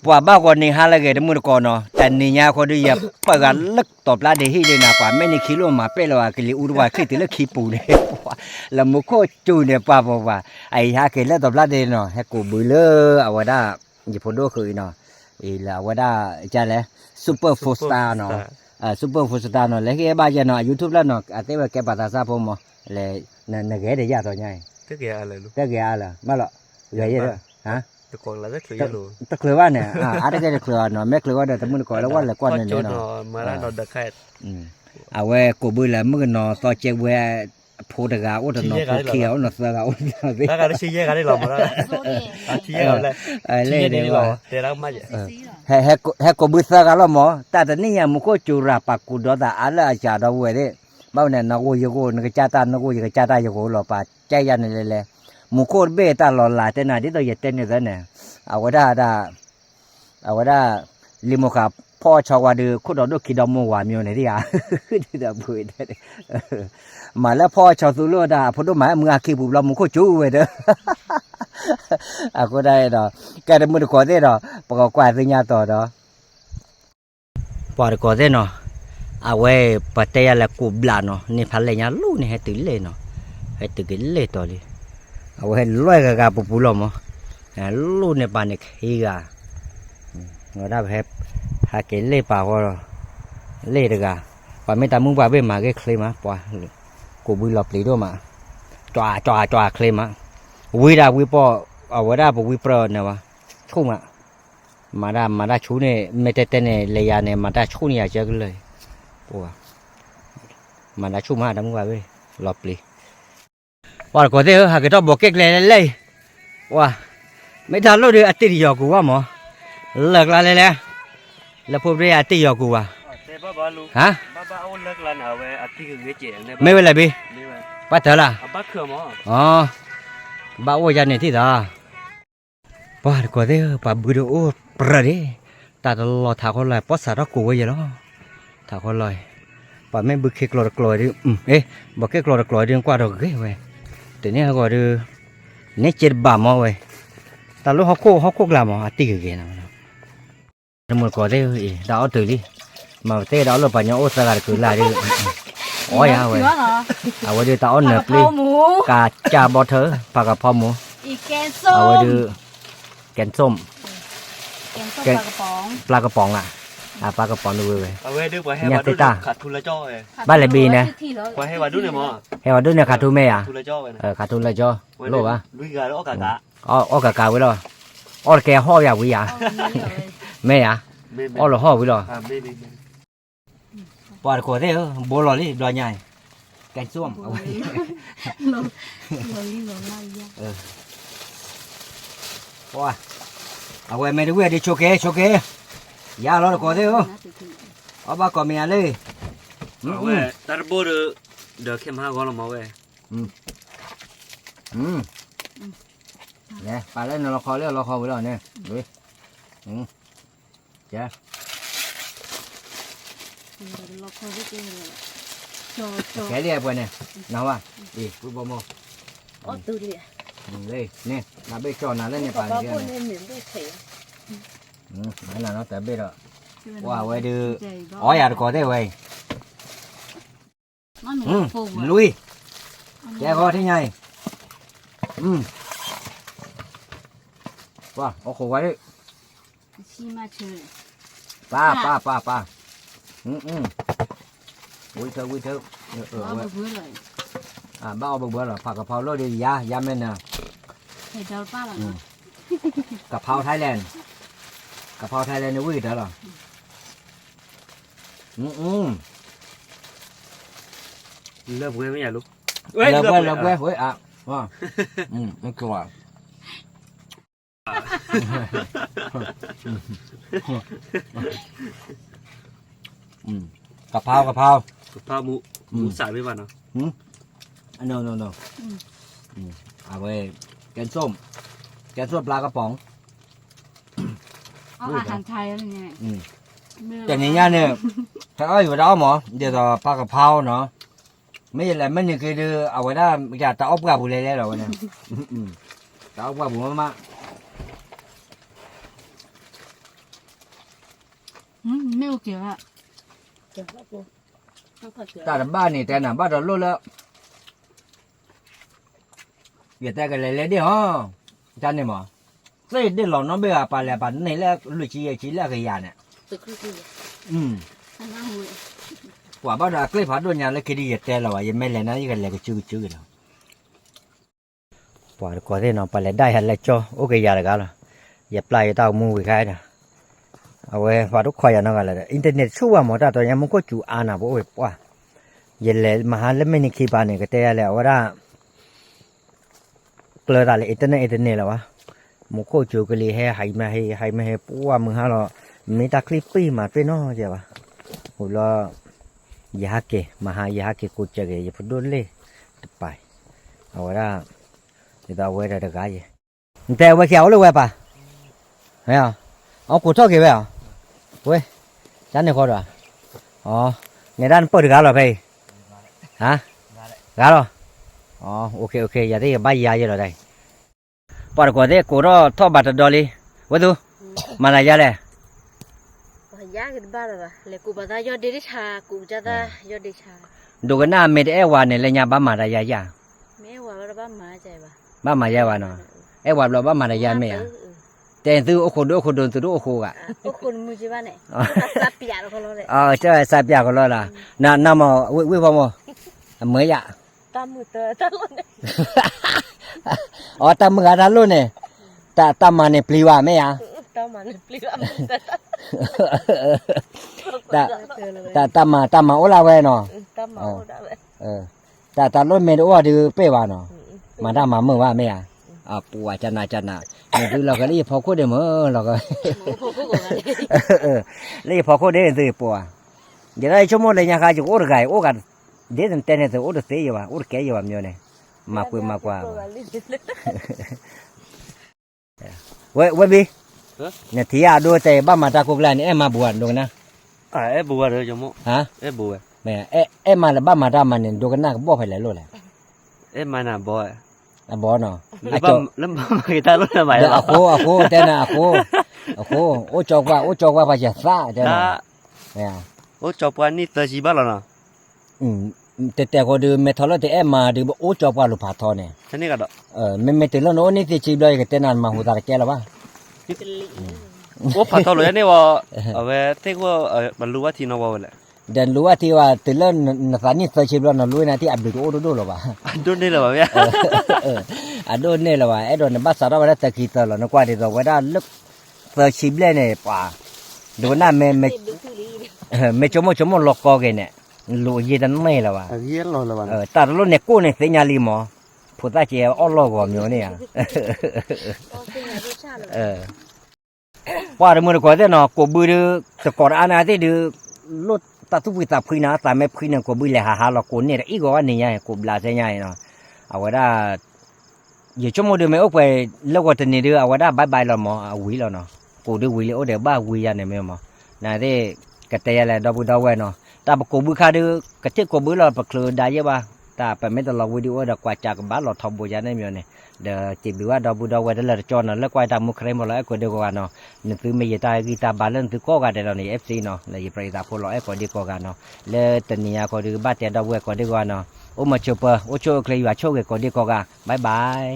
ပှၤဘၣ်ဂီၤန့ၣ်ဟါလၢအဂ့ၤ တမုၢ်တကိးနီၤ, တနံၤညါဃီဒီး ယပၢၢ်ဂၤလၢတီၤပျၢ်ဒ့ဟံၣ်ဒ့နၤ ပှၤမ့ၢ်န့ၢ်ခံလိၣ်မၤပဲၢ်လၢၤဘၣ် ကလံၤအူတပှၤချံၣ်တုၤလၢခံပူၤန့ၣ်, လၢမူခိၣ်စူၤန့ၣ် ပှၤပှၤပှၤ, အအံၤဟဲက့ၤလၢတီၤပျၢ်ဒ့နီၤ ဟဲကိးဘုလၢအဝဲဒၣ် ယဖိဒိၣ်ဃုာ်အံၤနီၤ, အံၤလၢအဝဲဒၣ် ကလဲၣ် Super Four Star နီၤ, Super Four Star နီၤ လဲၤဟ့ၣ်ဘၣ်ယဲနီၤ အ YouTube လၢနီၤ အသ့ဝဲကဲပာ်သးစၢ်ဖိမး, လဲၤ နဂဲၤဒီးယၤသိးညါအံၤ, တဂဲၤအါလၢၤ, တဂဲၤအါလၢၤ မးလီၤ, ဂဲၤယဲ, တချုးဘၣ်န့ၣ်, အါတက့ၢ်တချုးဘၣ်နီၤ မ့ၢ်ချုးဘၣ်ဒီးတမုၢ်တကိးလၢဝဲလဲၤကွၢ်န့ၣ်န့ၣ်နီၤ, အဝဲကိးဘုလၢမုၣ်ကနီၤသီကဲဝဲ ဖိတဂၤအိၣ်တနီၤ ဖိခံဂၤအိၣ်နီၤသၢဂၤအိၣ်နီၤသ့, လၢ, ဟဲကိးဘုသၢဂၤလီၤမး တၢ်တနံၣ်ညါမူခိၣ်စူၤရၤ ပာ်ကူးဒီးသးအါလၢအစှၤဒီပုၢ်ဝဲၢ်သ့ၣ်, ဘၣ်ဝဲန့ၣ် နဂိၢ်ယဂိၢ် နကစၢ်တၢ်နဂိၢ် ယကစၢ်တၢ်ယဂိၢ်လီၤ ပာ်ကဲယၤန့ၣ်လဲၤလဲၤ, မူခိၣ်တဘ့ၣ်တၢ်လီၤလးတဲနၤ ဒ်သိးယတဲန့ၣ်သၢန့ၣ်, အဝဲဒၣ် အဝဲဒၣ် လံာ်မိၢ်ဃာ်ဖီအီၣ်ဆီဝါဒုး ခိၣ်ဒီးဒိၣ်ခံဒီမါဝၤမၠိန့ၣ်ဒ်ဧါ, ဒ်သိးပှၤတဲန့ၣ်, မၤလၢဖီအီၣ်ဆီသူလိာ်တၢ် အဖိဒိၣ်မၤမုၢ်ဂၤခံပူၤဘျီ မူခိၣ်စူၤဝဲဒီး, အဃိဒၣ်ဒီး ကဲတမုၢ်တကိးသ့ၣ်ဒီး ပကကွၢ်သ့ၣ်ညါတီၤဒီး ပှၤတကိးသ့ၣ်နီၤ, အဝဲပတဲယၤလဲၤကိးဘျးနီၤ န့ၢ်ဖးလဲၢ်ညါလီၤန့ၣ် ဟဲတုၤလဲၣ်နီၤ, ဟဲတုၤက့ၤလဲၣ်တီၤလံ, အဝဲဟဲလွဲၢ်ဂၤဂၤပူၤပူၤလီၤမး, လီၤန့ၢ်ပာ်န့ၣ်ခံဂၤ, ဝဲဒၣ်ပဟဲ ဟဲက့ၤလဲၣ်ပာ်ဃီလီၤ, လဲၣ်တဂၤ, ပှၤမ့ၢ်တၢ်မုၢ်ပှၢ်ဘ့ၣ်မၤဂ့ၢ်ချ့မး ပှၤ ကိးဘုလီၤပျံၤဒိၣ်မး, ကွၢ်ကွၢ်ကွၢ်ချ့မး, ဝံဒၣ်ဝံပီၢ် အဝဲဒၣ်ပဝံပြၢန့ၣ်ဝဲ, ဆူၣ်မး မၤတၢ် မၤတၢ်ဆူၣ်န့ၣ် မ့ၢ်တဲတဲန့ၣ် လဲၤယၤန့ၣ် မၤတၢ်ဆူၣ်န့ၣ်ယၤကၢကလၢာ်, ပှၤ မၤတၢ်ဆူၣ်မး တၢ်မုၢ်ပှၢ်ဘ့ၣ် လီၤပျံၤ, ပှၤတကိးသ့ၣ်ဧၢ ဟးက့ၤထီၣ်ဘိးကဲကျဲလဲၣ်, ပှၤ မ့ၢ်တၢ်လိၣ်ဒီးအတံၢ်တယီၤကူၤဘၣ်မး, လၢကျါလဲၣ်လဲၣ်, လၢဖိပြ့အတံၢ်ယီၤကူၤဘၣ်, ဟါ, မ့ၢ်ဝဲလဲၣ်ဘ့ၣ်, ပှၤတၢ်လၢ်, ဘၣ်အိၣ်ယၤန့ၣ်ထံၣ်သး ပှၤတကိးသ့ၣ်ဧၢ ပှၤဘုဒိၣ်အိၣ်ပြၢၤဒ့ၣ်, တၢ်တလီၢ်ထးခီလီၤ ပီၣ်စးထီၣ်ကိးဝဲယဲလီၤ, ထးခီလီၤ, ပှၤမ့ၢ်ဘုခ့ကျီတကျီဒုး, ဘီက့ကျီတကျီဒုး ကွၢ်ဒီးဂ့ၤဝဲ, တန့ၢ်ဟဂီၤဒုး, န့ၢ်က့တဘၣ်မးဝဲ, တၢ်လၢဟီၣ်ခိၣ်ဟီၣ်ခိၣ်ကျါမး အတံၢ်ဂ့ၤဂ့ၤနၤ, တမုၢ်တကိးသ့ၣ်ဧၢ တၢ်အီၣ်တုၤလံ, မၤပသ့ၣ်ဒီးအီၣ်လၢပှၤညီအိၣ်သၢဂၤတကုၤလၢ်ဒုး, အီယၤဝဲ, အဝဲဒုးတၢ်အီၣ်နၢၤပျံၤ, ကးကၢ်ဘီထၢ ပာ်ကဖီမူ, အဝဲဒုး ကဲၣ်စိၣ်, ပျါကပီၤဧါ, ပျါကပီၤဒုးဝဲဝဲ, ညၣ်သ့ၣ်တၢ်, ဘၣ်လဲၤဘံၤန့ၣ်, ဟဲဝဲဒုးန့ၣ်ခးထူမဲာ်ဧါ, ခးထူလၢကၠီ, လိၣ်ဘၣ်, အီၣ်ကကးဝဲလီၤ, အီၣ်တကဲဟီၣ်ယၤဝံၤယၤ, မ့ၢ်ဧါ, အီၣ်လၢဟီၣ်ဝံၤလီၤ ပှၤတကိးသ့ၣ်ဧၢ ဘိလီၤလံ ဘျီညါအံၤ, ကဲၣ်စိၣ်အဝဲ, ပှၤ, အဝဲမ့ၢ်တဝံၣ်အဒုးဆိးက့ၤ ဆိးက့ၤ, ယၤလီၤတကိးသ့ၣ်ဧၢ, အီၣ်ဘၣ်ကိးမ့ၢ်ယၤလံ, တၢ်တဘိဒီး, ဒီးခဲမဟါဂီၤလီၤမ့ၢ်ဝဲ, လဲၤပာ်လၢနလီခီလၢလီခီဝံၤလီၤန့ၣ်, ကဲ ကဲလံပှဲၤန့ၣ်, နဝါ, အံၤ ပုၢ်ဘီမိၢ်, လၢန့ၣ် နဘ့ၣ်ကၠီၣ်နၤလၢန့ၣ်ပာ်န့ၣ်, နနီတဘ့ၣ်ဒီး, ပှၤဝဲဒုး, အီယၤတကိးသ့ၣ်ဝဲအံၤ လွံၢ်, ကဲဃီထံၣ်ညါအံၤ, ပှၤ အိၣ်ခိးဝဲဒၣ်, ပၢ် ပၢ် ပၢ် ပၢ်, ဝံထၢ ဝံထၢ, ဘၣ်အီၣ်ဘၢဘၢလီၤ ပာ်ကဖီလိၣ်ဒီးယါ ယါမဲာ်နၤ, ကဖီ Thailand, ကဖီ Thailand န့ၣ်ဝံၣ်ကတၢၢ်လီၤ, လၢပှဲၤမ့ၢ်ယၤလီၤ, လၢပှဲၤ လၢပှဲၤ, ဝဲအါ, မ့ၢ်ကီး, ကဖီ ကဖီ, ကဖီမူ, မူစးမ့ၢ်ဘၣ်နီၤ, အဝဲ, ကဲၣ်စိၣ်, ကဲၣ်စိၣ် ပျါကပီၤ တနံၤညါန့ၣ်, ဖဲအီၣ်ယံၤဝဲဒၣ်အီၣ်မး ဒ်သိးပာ်ကဖီနီၤ, မ့ၢ်ယလဲၤမ့ၢ်န့ၢ်က့ၤဒီး အဝဲဒၣ် တၢ်အီၣ်ပှၢ်ပူၤလဲၤလဲၤလီၤဝဲန့ၣ်, တၢ်အီၣ်ပှၢ်ပူၤမးမး, မ့ၢ်အိၣ်က့ၤဘၣ်, တၢ်တဘၣ်န့ၣ် တဲနၤဘၣ်ဒီးလိၣ်လၢ ယတဲကလဲၤလဲၤဒ့ၣ်ဟီ, တၢ်န့ၣ်မး, သ့ၣ်ဒ့ၣ်လီၤနီတဘ့ၣ်ဘၣ် ပှၤလဲၤပှၤန့ၢ်လၢလွံၢ်ဆံယဲၢ်ဆံလၢအကယၤန့ၣ်, ပှၤဘၣ်ဒီးအကျ့ဖးဒိၣ်ညါလၢခံဒ်ယတဲလီၤဘၣ် ယမ့ၢ်လဲၤန့ၣ် ယကလဲၤကစုကစုက့ၤလီၤ. ပှၤတကိးသ့ၣ်နီၤ ပှၤလဲၤဒၣ်ယၤလၢကၠီ အိၣ်ကယၤတဂၤလီၤ, ယပျၢ်ယတၢ်အိၣ်မူဝံၤခါဒီး, အဝဲပှၤတခီယၤနီတဂၤလၢၤဒီး internet တဆူၣ်ဘၣ်မး တၢ်တီညါမူခိၣ်စူၤအါနၤ ပအိၣ်ဝဲပှၢ်, ယလဲၤမဟါလၢမ့ၢ်နံၤခံပၤန့ၣ် ကတဲယၤလဲၣ် အဝဲဒၣ် ကျၢၤတၢ်လၢ internet internet လၢၤဘၣ်, မူခိၣ်စူၤကလံၤဟဲဟးမၤဟ့ ဟးမၤဟ့ ပှၢ်မုၢ်ဟါလီၤ, မ့ၢ်တၢ်ချံပံၢ်မၤပ့ၢ်နီတဘၣ်, ဝံၤဘျီ ယဟးက့ၤ မဟါ ယဟးက့ၤကိးစၢၤက့ၤ ယဖိဒိၣ်လ့ၣ်တပၤ, အဝဲဒၣ် ဒ်သိးအဝဲဒီးတဂၤယဲၢ်, နတဲအဝဲခံဂၤအိၣ်လၢဝဲပၤ, အကိးထီၣ်က့ၤဝဲဧါ, ဝဲ, ကန့ၣ်ဃီဒီး, နဲဒၣ်နပၢၢ်တဂၤလီၤဖဲအံၤ, ဂၤလီၤ, ယၤသ့ၣ်ယဘၣ်ယၤယဲလီၤတၢ်အံၤ, ပှၤတကိးသ့ၣ်ကိးထီၣ်ထီၣ်ဘၣ်တဒီလံ, ဝဲသူ, မၤသးယါလဲၣ် ဒိကနၣ် မ့ၢ်တအဲၣ်ဝဲန့ၣ် လၢညါဘၣ်မၤတၢ်ယါယါ, ဘၣ်မၤယါဝဲနီၤ, အဲၣ်ဝဲဘျီဘၣ်မၤတၢ်ယါမ့ၢ်ဧါ, တဲသုအိၣ်ခိးဒိၣ်အိၣ်ခိးဒိၣ် သုတအိၣ်ဃိဂၤ, စးပၠးကလီလီၤ, နမ့ၢ်ဝံၣ်ဖီမီၢ်, အမ့ၢ်ယါ အီ တၢ်မုာ်ဂၤတၢ်လိၣ်န့ၣ်, တၢ်မၤန့ၣ်ပျံၤဘၣ်မ့ၢ်ဧါ, တၢ်မၤ တၢ်မၤအိၣ်လၢဝဲနီၤ, တၢ်တၢ်လိၣ်မ့ၢ်တအိၣ်ဒီးပ့ၢ်ဘၣ်နီၤ, မၤတၢ်မၤမုာ်ဘၣ်မ့ၢ်ဧါ, ပှၤကနၣ်ကနၣ်, နသုလီၤကလၢယဖီခိၣ်ဒ့ၣ်မ့ၢ်လီၤက လၢယဖီခိၣ်ဒ့ၣ်သုပှၤ, ယဲဒၣ်ယဆိကမိၣ်လၢညါခါ ယကအိၣ်တဂၤအံၤ အိၣ်ဂၤ, ဒ်နတဲန့ၣ်သု အိၣ်တသ့ယဘၣ် အိၣ်တကဲယဘၣ်မ့ၢ်န့ၣ်, မၤပှ့ၤမၤကွၢ် ဝဲဘံ, နထံၣ်အဒိတဲ ဘၣ်မၤတၢ်ကိးကျါန့ၣ် အဲၣ်မၤဘူးဧါ ဒိကနၣ်, အဲၣ်ဘူးဝဲ, အဲၣ်မၤလၢဘၣ်မၤတၢ်မၤန့ၣ် ဒိကနၣ်ကဘီၣ်ဖဲလဲၣ်လိၣ်လဲၣ်, အဘီနီၤ, အဃိ, အဃိတဲနၤအဃိ, အဃိ, အိၣ်ကၠီပှၤ အိၣ်ကၠီပှၤပှၤယသးတဲနၤ, အိၣ်ကၠီပှၤနံၣ်သၢဆံဘၣ်လီၤနီၤ တဲတဲဃိဒီး မ့ၢ်ထီၣ်လၢတအဲၣ်မၤဒီး ပအိၣ်ကၠီပှၤလိာ်ဖးထီန့ၣ်, မ့မ့ၢ်တုၤလၢနအိၣ်နံၣ်သၢဆံဘျီ ယကတဲနၤ နမၤဟူးသးတကဲလၢၤဘၣ်, အိၣ်ဖးထီလိာ်ယဲန့ၣ်ဝဲ, အဝဲသ့ၣ်ကီး, ပလူဝဲထံနီၤဝဲလဲၣ်, ဒီးလူဝဲထံဝဲ တုၤလၢနသးနံၣ်သၢဆံဘျီ နလူဝဲန့ၣ် ထံၣ်အဘျုးတအိၣ်ဒိၣ်ဒိၣ်လၢၤဘၣ်, အဒိၣ်န့ၢ်လၢၤဘၣ်, အဲၣ်ဒိးနဘၣ်စးထီၣ်ဝဲဒၣ်သၢခံသၢလီၤ နကွၢ်ဒ်သိးဝဲဒၣ်လၢ သၢဆံဘျဲၣ်န့ၣ် ပှၤ, ဒိကနၣ် မ့ၢ်ဆိကမိၣ်ဆိကမိၣ်လီၤကီက့ၤန့ၣ်, လိာ်ယံာ်တန့ၢ်လၢၤဘၣ်, တၢ်တလိၣ်န့ၣ်ကိၢ်န့ၣ်သ့ၣ်ညါလံမး, ဖိသၣ်ကဲအီၣ်လီၢ်ဂီၤမ့ၢ်န့ၣ်ဧါ, ပှၤတမုၢ်တကိးသ့ၣ်နီၤ ကိးဘုဒုး, တကိးတအါန့ၣ်သ့ၣ်ဒုး, လိၣ်တၢ်သူၣ်ဖှံသးဖှံန့ၣ် သးမ့ၢ်ဖှံန့ၣ် ကိးဘုလဲၤဟးဟးလီၤကိးန့ၢ်တအံၣ်ဂီၤဘၣ်န့ၣ်ညါ ကိးဘျးသ့ၣ်ညါအံၤနီၤ, အဝဲဒၣ် ယဆိကမိၣ်ဒုးမ့ၢ်အိၣ်ပှဲၤလၢဂီၤတနံၤဒုး အဝဲဒၣ် bye bye လီၤမး အဝံၤလီၤနီၤ, ကိးဒုးဝံၤလံအိၣ်ဒီးဘၣ်ဝံၤယါန့ၣ်မ့ၢ်မး, နသ့ၣ် ကတဲယၤလဲၣ် ဒီပုၢ်ဒီဝဲၢ်နီၤ, တၢ်ပကိးဘုခါဒုး ကထံၣ်ကိးဘုလီၤ ပချုးဒါယဲၢ်ဘၣ်, တၢ်ပမ့ၢ်တလီၤဝံၤဒုးအိၣ်ဒီးကွၢ်ကၢ်ကဘၣ်လီၤထီဘိယါန့ၣ်မ့ၢ်န့ၣ်, ဒီးစံးဘျုးဘၣ်ဒီပုၢ်ဒီဝဲၢ်တလၢတကီနီၤ လၢကွၢ်တၢ်မူခရံာ်မီၤလီၤအဲၣ်ကိးဒံကိးဂၤနီၤ, နသုမ့ၢ်ယတၢ်ဂံၢ်တၢ်ဘါလၢနသုကိးဂၤဒဲးလီၤန့ၣ် ယ FC နီၤ လၢယပြံသးဖိလီၤအဲၣ်ကိးဒံကိးဂၤနီၤ, လၢတနံၤညါကိးဒုး ကဘၣ်တဲဒီပုၢ်ဝဲၢ်ကိးဒံကိးဂၤနီၤ, အိၣ်မုာ်ဆိးပၢၤ အိၣ်ဆူၣ်အိၣ်ချ့ယွၤဆိၣ်ဂ့ၤကိးဒံကိးဂၤ bye bye.